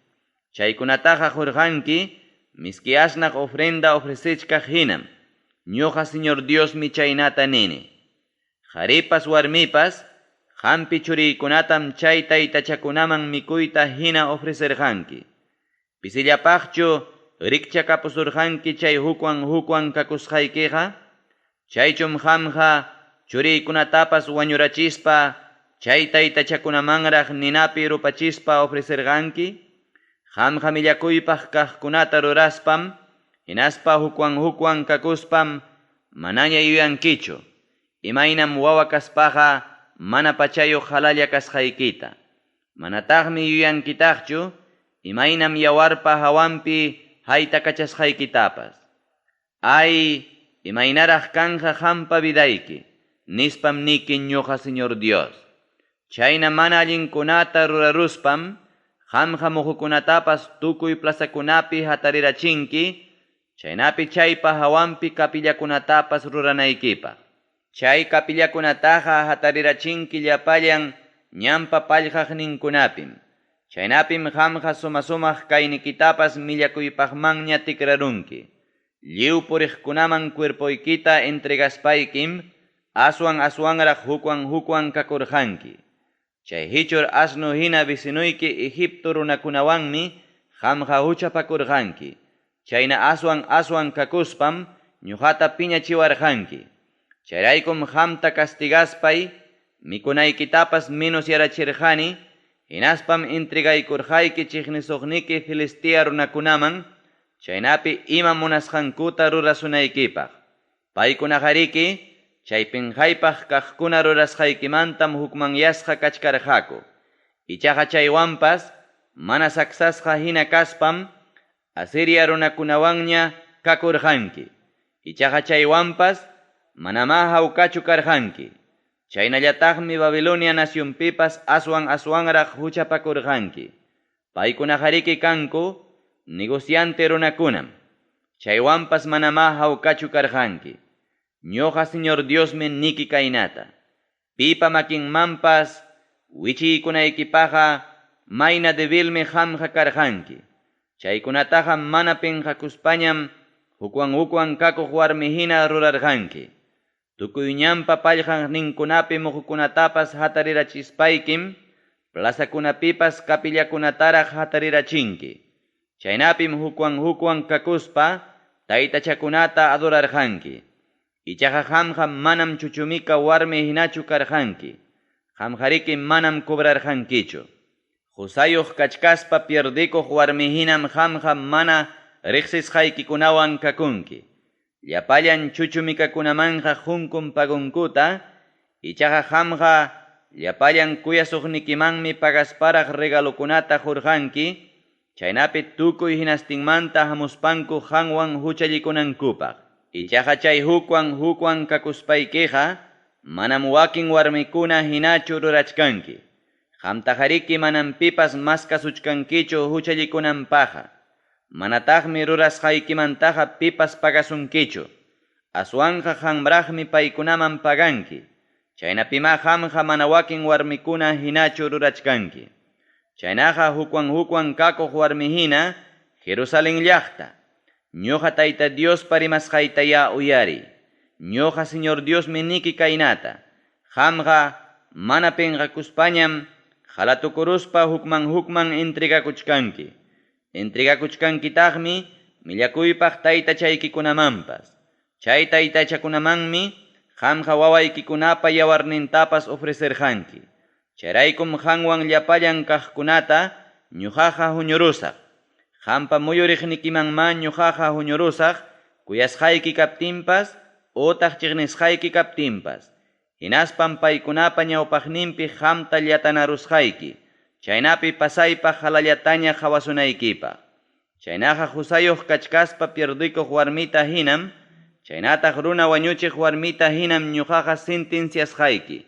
Chaykunataqa qurqanki, miski asnaq ofrenda ofrecechkaq hinam. Ñuqa Señor Diosmi chaynata nini. Qharipas warmipas, qampi churiykunatam chay taytachakunaman mikuyta hina ofrecerqanki. Pisillapaqchu rikchakapusurqanki chay hukwan hukwan kakusqaykiqa? Chaychum qamqa churiykunatapas wañurachispa chay taytachakunamanraq ninapi rupachispa ofrecerqanki? Qamqa millakuypaq kaqkunata ruraspam, hinaspa hukwan hukwan kakuspam manaña yuyankichu. Imaynam wawa kaspaqa mana pachayuq qalalla kasqaykita. Manataqmi yuyankitaqchu, imaynam yawarpa hawanpi haytakachasqaykitapas. Ay, imaynaraq kanqa qampa vidayki, nispam niki ñuqa Señor Dios. Chayna mana allinkunata ruraruspam, qamqa muhukunatapas tukuy plazakunapi hatarirachinki, chaynapi chaypa hawanpi kapillakunatapas ruranaykipaq. Chay kapillakunataqa hatarirachinki llapallan ñanpa pallqaqninkunapim. Chaynapim qamqa suma-sumaq kaynikitapas millakuypaqmanña tikrarunki. Lliw puriqkunaman cuerpoykita entregaspaykim aswan-aswanraq hukwan-hukwan kakurqanki. Chay hichur asno hina vecinoyki Egipto runakunawanmi qamqa huchapakurqanki. Chayna aswan-aswan kakuspam ñoqata piñachiwarqanki. Chayraykum qamta castigaspay mikunaykitapas menosyarachirqani, hinaspam entregaykurqayki chiqnisuqniki Filistea runakunaman, chaynapi ima munasqankuta rurasunaykipaq. Paykunaqariki chay pinqaypaq kaqkuna rurasqaykimantam hukmanyasqa kachkarqaku. Ichaqa chaywanpas mana saksasqa hina kaspam Asiria runakunawanña kakurqanki. Ichaqa chaywanpas manamá hawkachu karqanki. Chaynallataqmi Babilonia nacionpipas aswan-aswanraq huchapakurqanki. Paykunaqariki kanku negociante runakunam. Chaywanpas manamá hawkachu karqanki. Ñoqa Señor Diosmi niki kaynata, Pipa makinmanpas wichiykunaykipaqqa mayna debilmi qamqa karqanki. Chaykunataqa mana pinqakuspañam hukwan-hukwan kakuq warmi hina rurarqanki. Tukuy ñanpa pallqaqninkunapi muqukunatapas hatarirachispaykim plazakunapipas capillakunataraq hatarirachinki. Chaynapim hukwan-hukwan kakuspa taytachakunata adorarqanki. Ichaqa qamqa manam chuchumika warmi hinachu karqanki, qamqariki manam cobrarqankichu. Qosayuq kachkaspa pierdekuq warmi hinam qamqa mana reqsisqaykikunawan kakunki. Llapallan chuchumikakunamanqa qonkum pagonkuta, ichaqa qamqa llapallan kuyasuqnikimanmi pagasparaq regalokunata qorqanki, chaynapi tukuy hinastinmanta hamuspanku qanwan huchallikunankupaq. Ichaqa chay hukwan hukwan kakuspaykiqa manam wakin warmikuna hinachu rurachkanki. Qamtaqariki manam pipas maskasuchkankichu huchallikunanpaqqa. Manataqmi rurasqaykimantaqa pipas pagasunkichu. Aswanqa qamraqmi paykunaman paganki. Chaynapimá qamqa mana wakin warmikuna hinachu rurachkanki. Chaynaqa hukwan-hukwan kakuq warmi hina Jerusalén llaqta, ñoqa Tayta Diospa rimasqaytayá uyariy. Ñoqa Señor Diosmi niki kaynata, Qamqa mana pinqakuspañam qalatukuruspa hukman-hukman entregakuchkanki. Entregakuchkankitaqmi millakuypaq taytachaykikunamanpas. Chay taytachakunamanmi qamqa wawaykikunapa yawarnintapas ofrecerqanki. Chayraykum qanwan llapallan kaqkunata ñoqaqa huñurusaq. Qampa muyuriqnikimanmá ñoqaqa huñurusaq kuyasqayki kaptinpas otaq chiqnisqayki kaptinpas. Hinaspam paykunapa ñawpaqninpi qamta llatanarusqayki, chaynapi pasaypaq qalallataña qawasunaykipaq. Chaynaqa qosayuq kachkaspa pierdekuq warmita hinam, chaynataq runa wañuchiq warmita hinam ñoqaqa sentenciasqayki.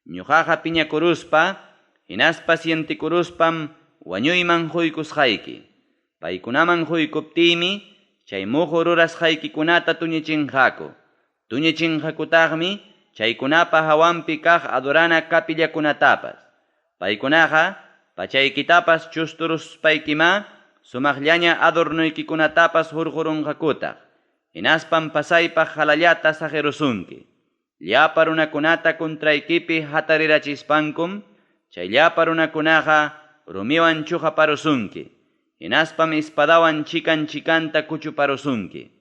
Ñoqaqa piñakuruspa hinaspa sientikuruspam wañuyman qoykusqayki. Paykunaman qoykuptiymi chay muqu rurasqaykikunata tuñichinqaku. Tuñichinqakutaqmi chaykunapa hawanpi kaq adorana capillakunatapas. Paykunaqa pachaykitapas chusturuspaykimá sumaqllaña adornoykikunatapas hurqurunqakutaq. Hinaspam pasaypaq qalallata saqerusunki. Llapa runakunata contraykipi hatarirachispankum, chay llapa runakunaqa rumiwan chuqaparusunki. Hinaspam espadawan chikan-chikanta kuchuparusunki.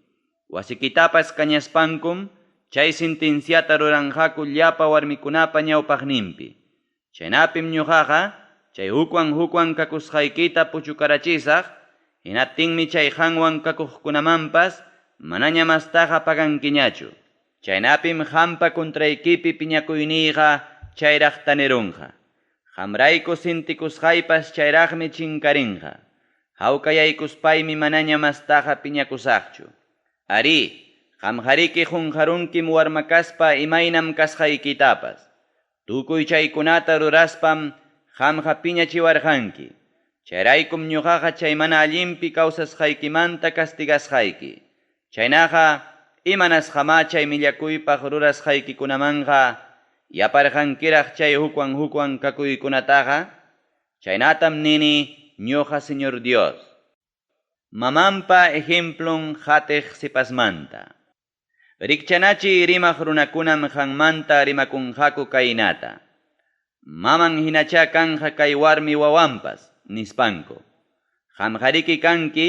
Wasikitapas kañaspankum, chay sentenciata ruranqaku llapa warmikunapa ñawpaqninpi. Chaynapim ñoqaqa chay hukwan-hukwan kakusqaykita puchukarachisaq, hinaptinmi chay qanwan kakuqkunamanpas manaña mastaqa pagankiñachu. Chaynapim qampa contraykipi piñakuyniyqa chayraq tanirunqa. Qamrayku sintikusqaypas chayraqmi chinkarinqa. Hawkayaykuspaymi manaña mastaqa piñakusaqchu. Arí, qamqariki qunqarunkim warma kaspa imaynam kasqaykitapas. Tukuy chaykunata ruraspam qamqa piñachiwarqanki. Chayraykum ñoqaqa chay mana allinpi kawsasqaykimanta castigasqayki. Chaynaqa Imanasqamá chay millakuypaq rurasqaykikunamanqa yaparqankiraq chay hukwan-hukwan kakuykunataqa? Chaynatam nini ñoqa Señor Dios. Mamanpa ejemplon qatiq sipasmanta. Rikchanachiy rimaq runakunam qanmanta rimakunqaku kaynata: Maman hinachá kanqa kay warmi wawanpas, nispanku. Qamqariki kanki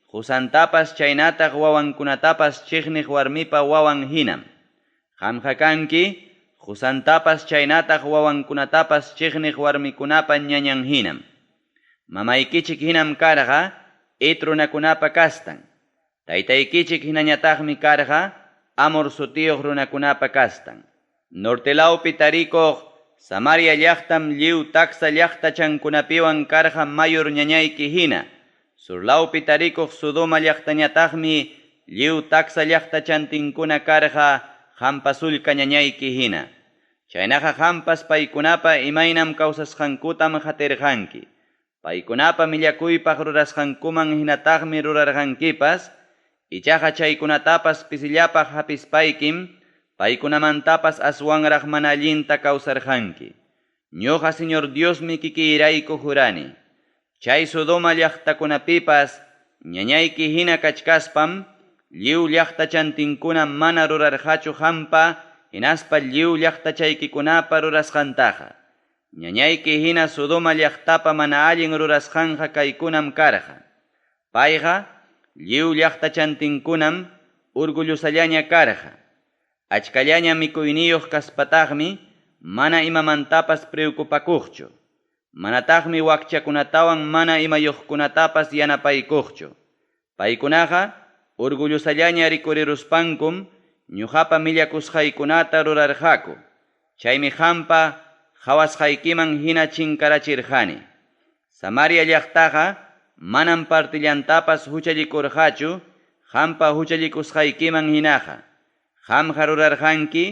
qosantapas chaynataq wawankunatapas cheqniq warmipa wawan hinam. Qamqa kanki qosantapas chaynataq wawankunatapas cheqniq warmikunapa ñañan hinam. Mamaykichik hinam karqa Het runakunapa kastan. Taytaykichik hinañataqmi karqa Amor sutiyuq runakunapa kastan. Norte lawpi tarikuq Samaria llaqtam lliw taksa llaqtachankunapiwan karqa mayor ñañayki hina. Sur lawpi tarikuq Sodoma llaqtañataqmi lliw taksa llaqtachantinkuna karqa qampa sullka ñañayki hina. Chaynaqa qampas paykunapa imaynam kawsasqankutam qatirqanki. Paykunapa millakuypaq rurasqankuman hinataqmi rurarqankipas, ichaqa chaykunatapas pisillapaq hapispaykim paykunamantapas aswanraq mana allinta kawsarqanki. Ñoqa Señor Diosmi kikiyrayku jurani. Chay Sodoma llaqtakunapipas ñañayki hina kachkaspam lliw llaqtachantinkuna mana rurarqachu qampa hinaspa lliw llaqtachaykikunapa rurasqantaqa. Ñañayki hina Sodoma llaqtapa mana allin rurasqanqa kaykunam karqa. Payqa lliw llaqtachantinkunam orgullosallaña karqa. Achkallaña mikuyniyuq kaspataqmi mana imamantapas preocupakuqchu. Manataqmi wakchakunatawan mana imayuqkunatapas yanapaykuqchu. Paykunaqa orgullosallaña rikuriruspankum ñuqapa millakusqaykunata rurarqaku. Chaymi qampa qawasqaykiman hina chinkarachirqani. Samaria llaqtaqa manam partillantapas huchallikurqachu qampa huchallikusqaykiman hinaqa. Qamqa rurarqanki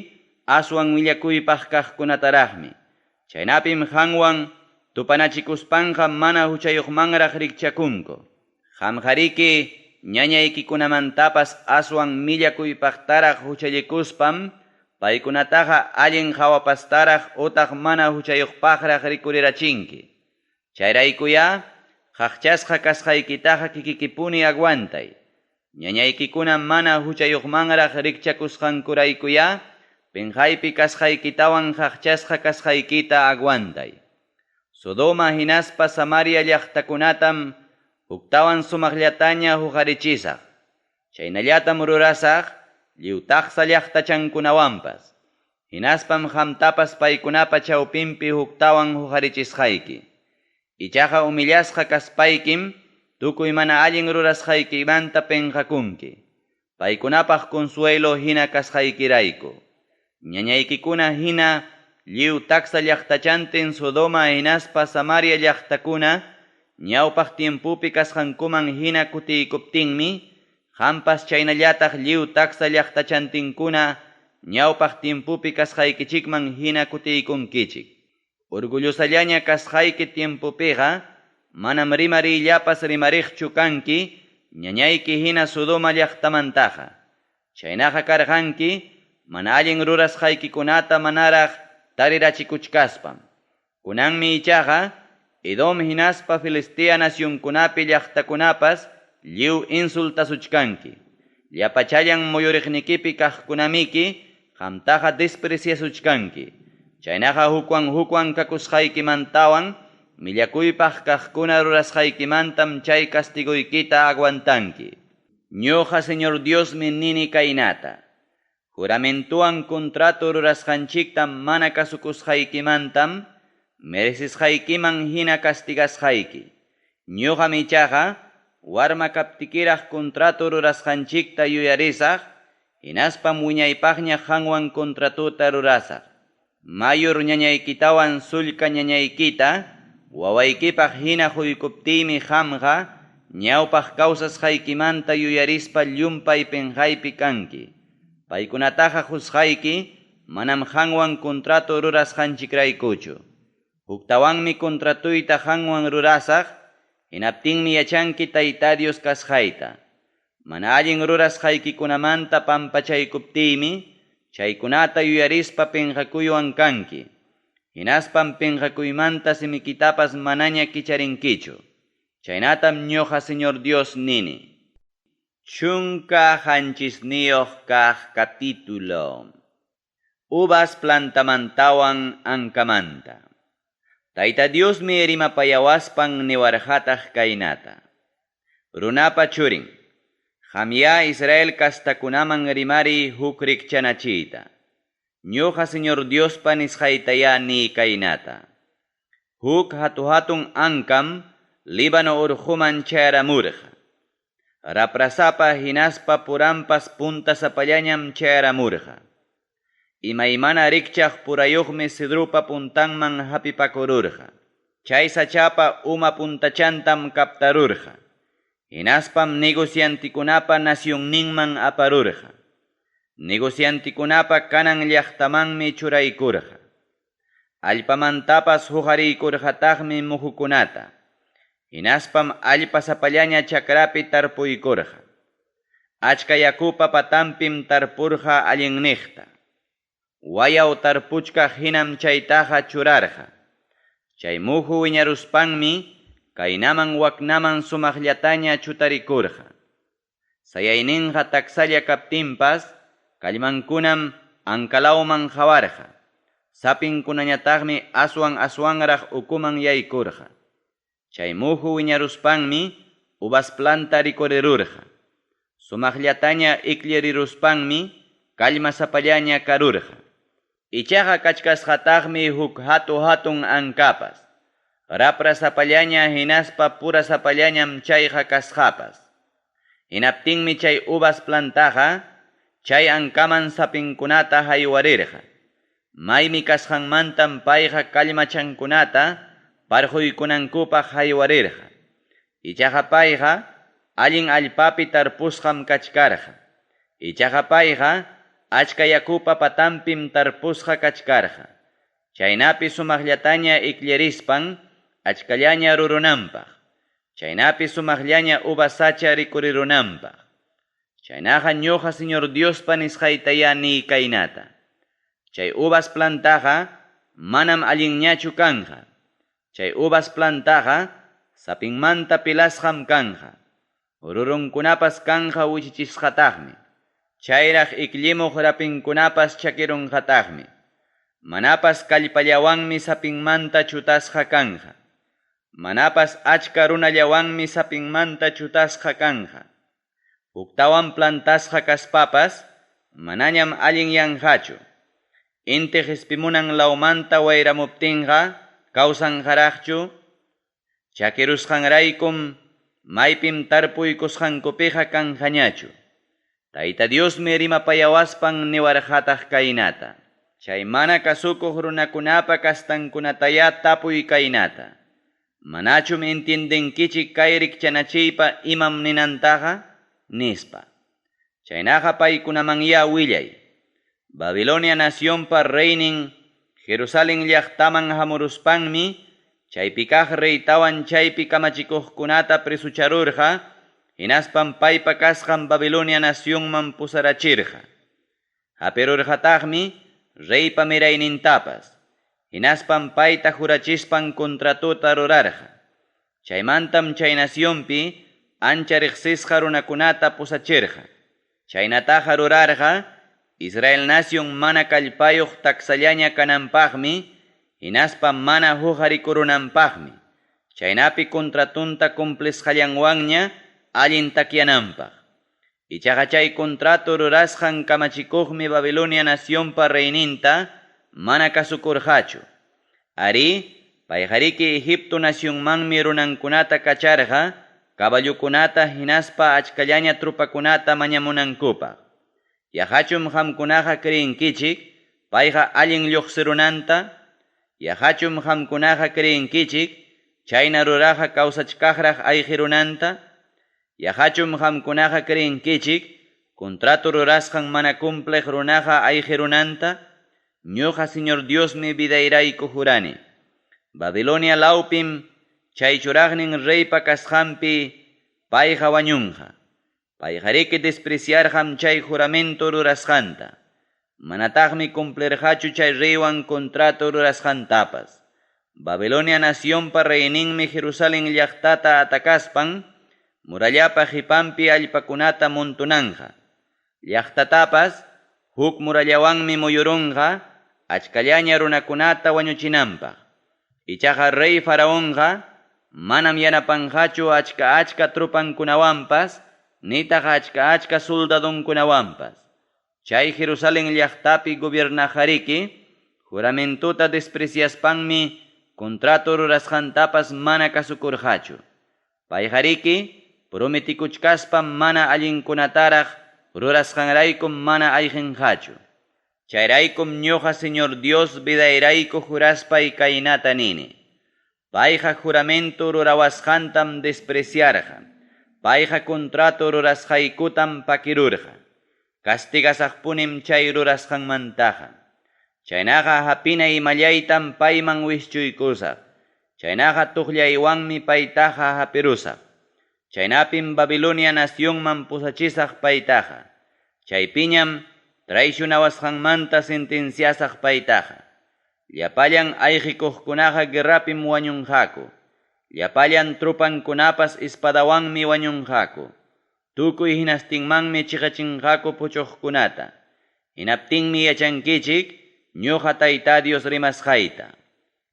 aswan millakuypaq kaqkunataraqmi. Chaynapim qanwan tupanachikuspanqa mana huchayuqmanraq rikchakunku. Qamqariki ñañaykikunamantapas aswan millakuypaqtaraq huchallikuspam paykunataqa allin qawapastaraq utaq mana huchayuqpaqraq rikurirachinki. Chayraykuyá qaqchasqa kasqaykitaqa kikikipuni aguantay. Ñañaykikuna mana huchayuqmanraq rikchakusqankuraykuyá penqaypi kasqaykitawan qaqchasqa kasqaykita aguantay. Sodoma hinaspa Samaria llaqtakunatam huktawan sumaqllataña huqarichisaq. Chaynallatam rurasaq lliw taksa llaqtachankunawanpas. Hinaspam qamtapas paykunapa chawpinpi huktawan huqarichisqayki. Ichaqa humillasqa kaspaykim tukuy mana allin rurasqaykimanta penqakunki. Paykunapaq consuelo hina kasqaykirayku. Ñañaykikuna hina lliw taksa llaqtachantin Sodoma hinaspa Samaria llaqtakuna ñawpaq tiempopi kasqankuman hina kutiykuptinmi qampas chaynallataq lliw taksa llaqtachantinkuna ñawpaq tiempopi kasqaykichikman hina kutiykunkichik. Orgullosallaña kasqayki tiempopiqa manam rimariyllapas rimariqchu kanki ñañayki hina Sodoma llaqtamantaqa. Chaynaqa karqanki mana allin rurasqaykikunata manaraq tarirachikuchkaspam. Kunanmi ichaqa Edom hinaspa Filistea nacionkunapi llaqtakunapas lliw insultasuchkanki. Llapachallan muyuriqnikipi kaqkunamiki qamtaqa despreciasuchkanki. Chaynaqa hukwan hukwan kakusqaykimantawan millakuypaq kaqkuna rurasqaykimantam chay castigoykita aguantanki. Ñuqa Señor Diosmi nini kaynata. Juramentuwan contrato rurasqanchikta mana kasukusqaykimantam merecisqaykiman hina castigasqayki. Ñuqam ichaqa warma kaptikiraq contrato rurasqanchikta yuyarisaq, hinaspam wiñaypaqña qanwan contratota rurasaq. Mayor ñañaykitawan sullka ñañaykita wawaykipaq hina huykuptiymi qamqa ñawpaq kawsasqaykimanta yuyarispa llumpay penqaypi kanki. Paykunataqa qusqayki manam qanwan contrato rurasqanchikraykuchu. Huktawanmi contratuyta qanwan rurasaq, hinaptinmi yachanki Tayta Dios kasqayta. Mana allin rurasqaykikunamanta pampachaykuptiymi chaykunata yuyarispa penqakuywan kanki. Hinaspam penqakuymanta simikitapas manaña kicharinkichu. Chaynatam ñoqa Señor Dios nini. 17 kaq capítulo. Uvas plantamantawan ankamanta. Tayta Diosmi rimapayawaspan niwarqataq kaynata. Runapa churin, qamyá Israel kastakunaman rimariy huk rikchanachiyta. Ñuqa Señor Diospa nisqaytayá niy kaynata. Huk hatu-hatun ankam Líbano urquman chayaramurqa. Raprasapa hinaspa puranpas puntasapallañam chayaramurqa. Imaymana rikchaq purayuqmi cedropa puntanman hapipakururqa. Chay sachapa uma puntachantam kaptarurqa. Hinaspam negociantikunapa nacionninman aparurqa. Negociantikunapa kanan llaqtamanmi churaykurqa. Allpamantapas huqariykurqataqmi muhukunata. Hinaspam allpasapallaña chakrapi tarpuykurqa. Achka yakupa patanpim tarpurqa allinniqta. Wayaw tarpuchkaq hinam chaytaqa churarqa. Chay muhu wiñaruspanmi kaynaman waknaman sumaqllataña chutarikurqa. Sayayninqa taksalla kaptinpas kallmankunam ankalawman qawarqa. Sapinkunañataqmi aswan aswanraq ukuman yaykurqa. Chay muhu wiñaruspanmi uvas planta rikurirurqa. Sumaqllataña ikllariruspanmi kallmasapallaña karurqa. Ichaqa kachkasqataqmi huk hatu-hatun ankapas. Raprasapallaña hinaspa purasapallañam chayqa kasqapas. Hinaptinmi chay uvas plantaqa chay ankaman sapinkunata haywarirqa. Maymi kasqanmantam payqa kallmachankunata parquykunankupaq haywarirqa. Ichaqa payqa allin allpapi tarpusqam kachkarqa. Ichaqa payqa achka yakupa patanpim tarpusqa kachkarqa. Chaynapi sumaqllataña ikllarispan achkallaña rurunanpaq. Chaynapi sumaqllaña uvas sacha rikurirunanpaq. Chaynaqa ñuqa Señor Diospa nisqaytayá niy kaynata. Chay uvas plantaqa manam allinñachu kanqa. Chay uvas plantaqa sapinmanta pilasqam kanqa. Rurunkunapas kanqa wichichisqataqmi. Chayraq ikllimuq rapinkunapas chakirunqataqmi. Manapas kallpallawanmi sapinmanta chutasqa kanqa. Manapas achka runallawanmi sapinmanta chutasqa kanqa. Huktawan plantasqa kaspapas manañam allinyanqachu. Inti qispimunan lawmanta wayramuptinqa kawsanqaraqchu. Chakirusqanraykum maypim tarpuykusqankupiqa kanqañachu. Tayta Diosmi rimapayawaspan niwarqataq kaynata. Chay mana kasukuq runakunapa kastankunatayá tapuy kaynata. Manachum entiendenkichik kay rikchanachiypa imam ninantaqa? Nispa. Chaynaqa paykunamanyá willay. Babilonia nacionpa reynin Jerusalén llaqtaman hamuruspanmi chaypi kaq reytawan chaypi kamachikuqkunata presucharurqa hinaspam paypa kasqan Babilonia nacionman pusarachirqa. Hapirurqataqmi reypa miraynintapas. Hinaspam payta jurachispan contratota rurarqa. Chaymantam chay nacionpi ancha riqsisqa runakunata pusachirqa. Chaynataqa rurarqa Israel nación mana kallpayuq taksallaña kananpaqmi, hinaspa mana huqarikurunanpaqmi. Chaynapi contratunta cumplisqallanwanña allin takyananpaq. Ichaqa chay contrato rurasqan kamachikuqmi Babilonia nacionpa reyninta mana kasukurqachu. Arí, payqariki Egipto nacionmanmi runankunata kacharqa, caballokunata hinaspa achkallaña trupakunata mañamunankupaq. Yaqachum qamkunaqa creenkichik, payqa allin lluqsirunanta? Yaqachum qamkunaqa creenkichik, chayna ruraqa kawsachkaqraq ayqirunanta? Yaqachum qamkunaqa creenkichik, contrato rurasqan mana cumpliq runaqa ayqirunanta? Ñuqa Señor Diosmi vidayrayku jurani. Babilonia lawpim chay churaqnin reypa kasqanpi payqa wañunqa. Payqariki despreciarqam chay juramento rurasqanta. Manataqmi cumplirqachu chay reywan contrato rurasqantapas. Babilonia nacionpa reyninmi Jerusalén llaqtata atacaspan, murallapa qipanpi allpakunata montonanja. Llaqtatapas huk murallawanmi muyurunqa achkallaña runakunata wañuchinanpaq. Ichaqa rey faraonqa manam yanapanqachu achka achka tropankunawanpas, nitaq achka achka soldadonkunawanpas. Chay Jerusalén llaqtapi gobiernaqariki, juramentuta despreciaspanmi contrato rurasqantapas mana kasukurqachu. Payqariki prometikuchkaspa mana allinkunataraq rurasqanraykum mana ayqinqachu. Chayraykum ñuqa Señor Dios vidayrayku juraspay kaynata nini. Payqa juramento rurawasqantam despreciarqa. Payqa contrato rurasqaykutam pakirurqa. Castigasaqpunim chay rurasqanmantaqa. Chaynaqa hapina imallaytam payman wischuykusaq. Chaynaqa tuqllaywanmi paytaqa hapirusaq. Chaynapim Babilonia nacionman pusachisaq paytaqa. Chaypiñam traicionawasqanmanta sentenciasaq paytaqa. Llapallan ayqikuqkunaqa guerrapim wañunqaku. Llapallan tropankunapas espadawanmi wañunqaku. Tukuy hinastinmanmi chiqachinqaku puchuqkunata. Hinaptinmi yachankichik ñuqa Tayta Dios rimasqayta.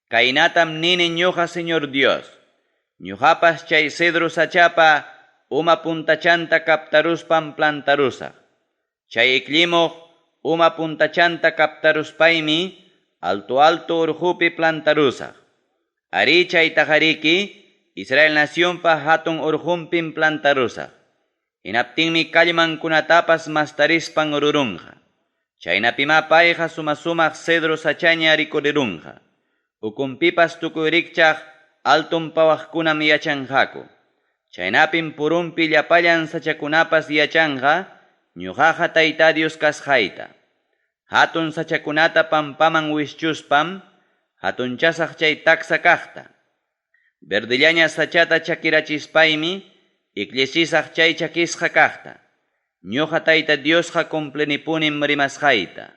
Kaynatam nini ñuqa Señor Dios. Ñuqapas chay cedro sachapa uma puntachanta kaptaruspam plantarusaq. Chay iklimuq uma puntachanta kaptaruspaymi alto alto urqupi plantarusaq. Ari chaytaqariki Israel nacionpa hatun urqunpim plantarusaq. Hinaptinmi kallmankunatapas mastarispan rurunqa. Chaynapima payqa suma-sumaq cedro sachaña rikurirunqa. Ukunpipas tukuy rikchaq alton pawaqkunam yachanqaku. Chaynapim purunpi llapallan sachakunapas yachanqa, ñuqaqa Tayta Dios kasqayta. Hatun sachakunata pampaman wischuspam, hatunchasaq chay taksa kaqta. Verdillaña sachata chakirachispaymi, ikllesisaq chay chakisqa kaqta. Ñuqa Tayta Diosqa cumplinipunim rimasqayta.